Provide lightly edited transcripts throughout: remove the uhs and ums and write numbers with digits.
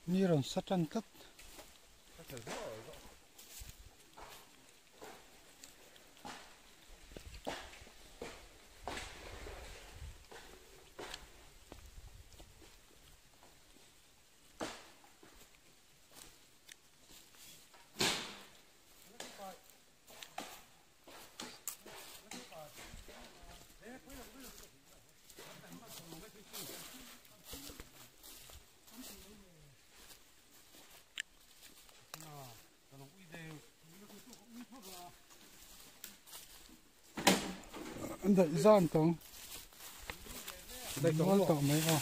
Ni rawn sa tan tlat. An daih zan tawng mual tawh mai aw.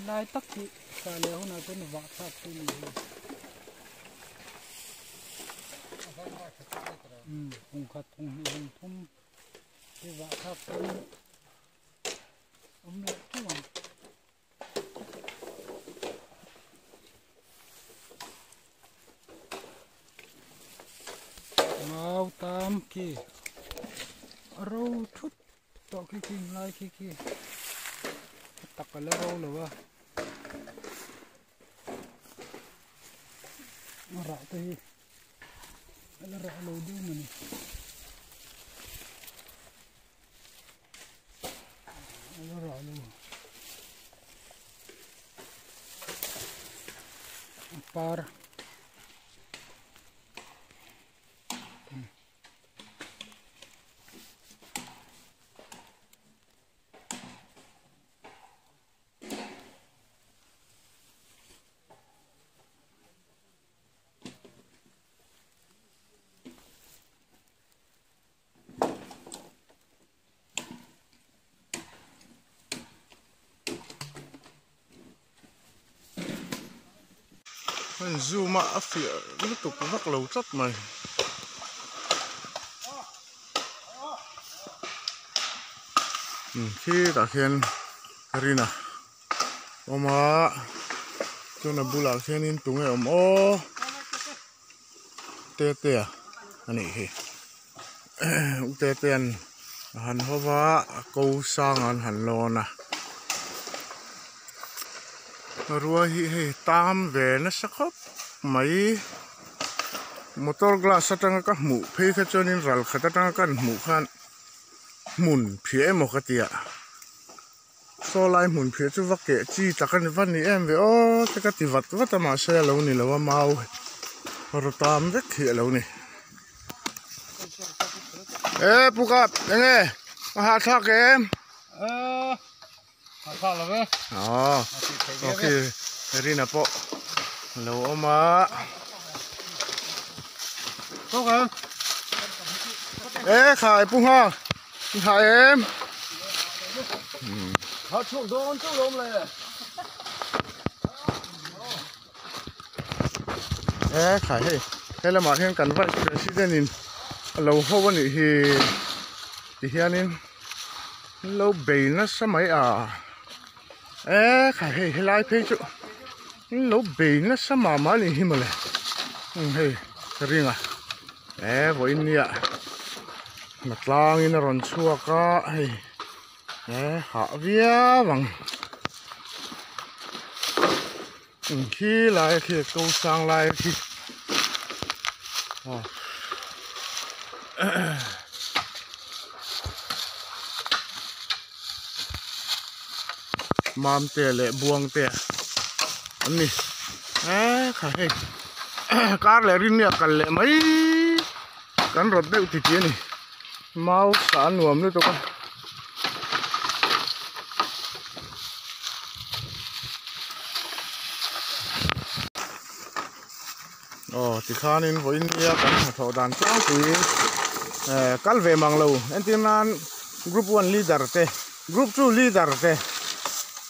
Lai tak hi thla leh hunah chuan vah thlak chu ni hi. Hung khat hung hnih hung thum hi vah thlak chuan awm leh teuh ang. Mau tam khi a ro thut tawh khi khi lai khi khi a tak a la ro lo a a rah te hi a la rah lo deuh a ni. A par Hei zoom a a fiah lutuk vak lo tlat mai. Khitah khian Rina awm a chuan a bulah khianin tunge awm aw. Tetea a nih hi u Tetea'n a han haw va a ko sang an han lawn a rua hi hei tam ve nasa khawp mai motor glass atanga ka hmuh phei kha chuanin ral khat atanga kan hmuh khan hmun phiah emaw ka tia. Saw lai hmun phiah chu va keh chi tak a ni va ni em ve aw te ka ti vat vat a mahse a lo ni lo a mau rawtam vek hi a lo ni. E pu kap eng nge a hahthlak em? Hahthlak lo ve. Aw okay Rina pawh a lo awm a. E khai pu ngha. Tha em. Tha chhuak dawn chauh lawm le. E khai hei he lamah hian kan vice president in a lo ho a nih hi ti hianin an lo bei nasa mai a e khai hei helai phei chu an lo bei nasa mah mah a nih hi mawle hei ka ring a. E vawiin nia hna tlangin a rawn chhuak a hei e hah viau ang khi lai khi ko sang lai khi. Aw Mamte leh Buangte an ni e kha hei kar leh rinnia kal leh mai kan rawt deuh titi a ni mau sa a nuam lutuk a. Aw tikhanin vawiin nia kan hnathawh dan tlangpui eh kal ve mang lo entir nan group one leader te group two leader te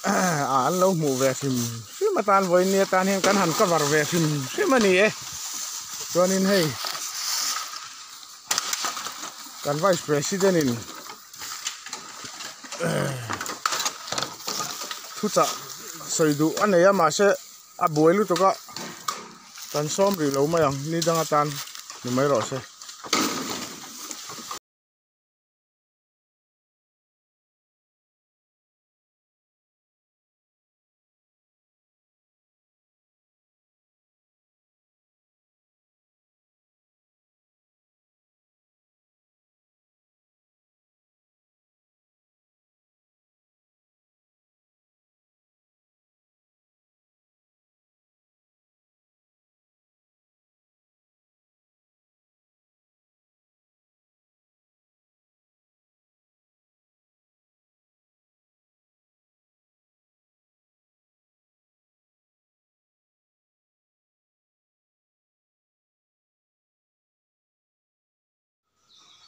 ah an lo hmuh ve hrim hrim atan vawiin nia tan hian kan han cover ve hrim hrim a ni e chuanin hei kan vice president in thuchah sawi duh a nei a mahse. A buai lutuk a, kan sawm rih lo mai ang, ni dang atan ni mai rawh se.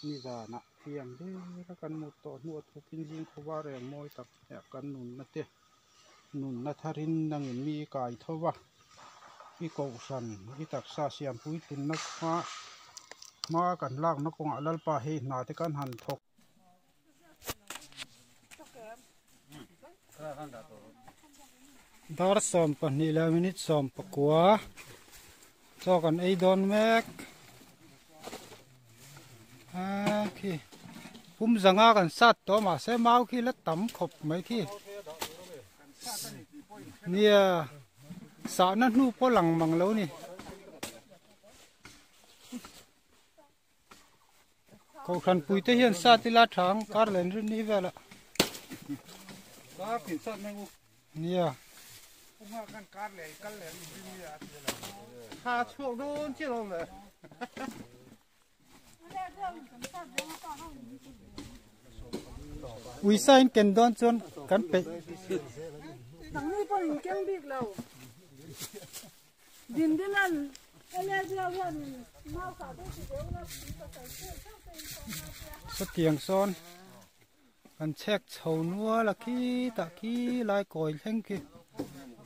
Nizanah thiam ber a kan mut tawh hnuah thukin zing khawva reng mawi tak hniah kan nunna te nunna tharin nangin mi kai tho va i kohhran i taksa siam puitlinna kha hma kan lakna kawngah Lalpa hei hna te kan han thawk. Dar 12 leh minute 19 chaw kan ei dawn mek a khi pum zanga kan sat tawh mahse mau khi la tam khawp mai khi nia sahna hnu pawh lang mang lo ni. Kohhran pui te hian sat ila tha ang kar len rin ni velah. Kar tin sat mai u. Nia. Unga kan kar leh kal leh rin ni a ti lo. Tha chhuak dawn chi lo le. Uisa in ken dawn chuan kan peih. Nangni pawh in keng bik lo. Sawtiang sawn kan chhek chho nual a khitah khi lai kawi thleng khi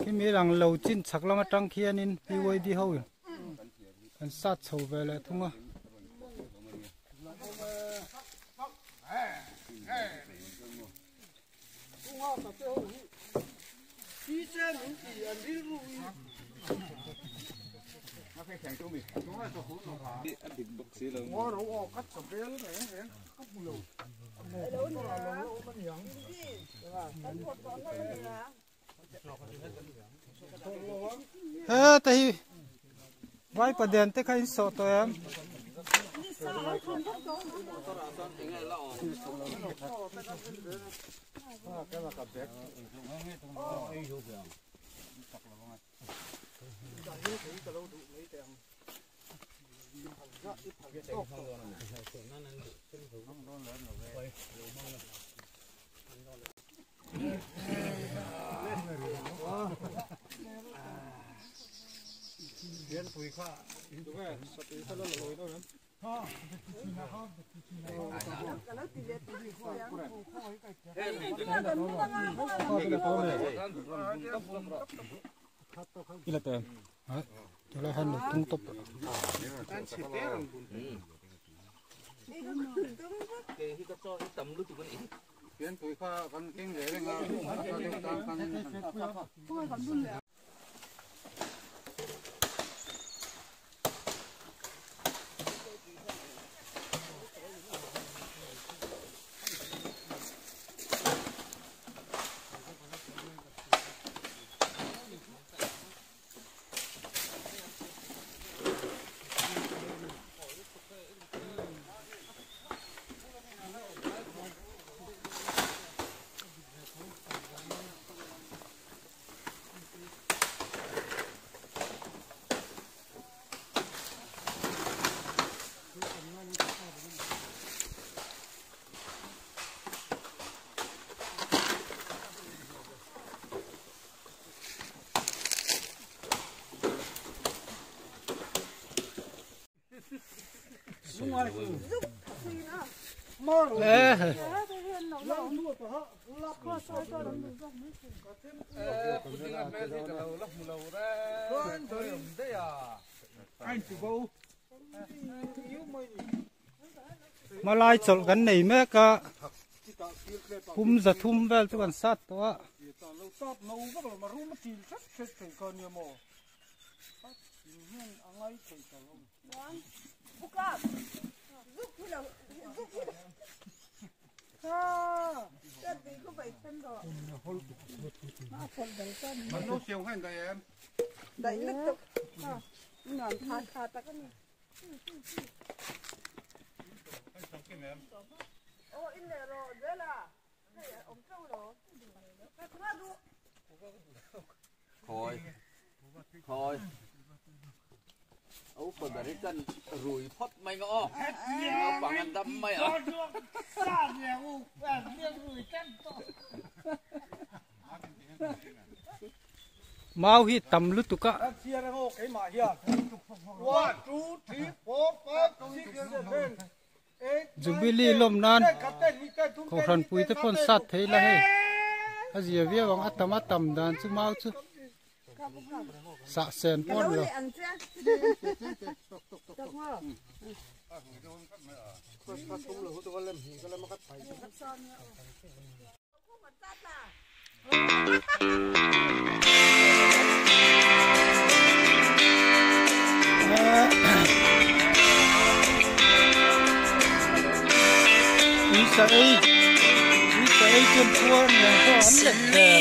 khimi lang lo chin chhak lam atang khianin PYD ho in an sat chho ve leh thung a. He te hi vai paden te kha in sawh tawh em? Tulai han lo tung tawp Hmalai chawlh kan nei mek a pum zathum vel chu kan sat tawh a. Thôi. Ấu phần đấy chân rủi phất mày ngõ. Nó bằng ăn đâm mày à. Mau hi tam lutuk a. Jubilee lawm nan kohhran pui te pawn sat thei la hei a zia viau ang a tam a tam dan chu mau chu sah sen pawh a ni lo. Uisa ei uisa ei chuan puar nen pawh an let der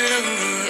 hlawm mai.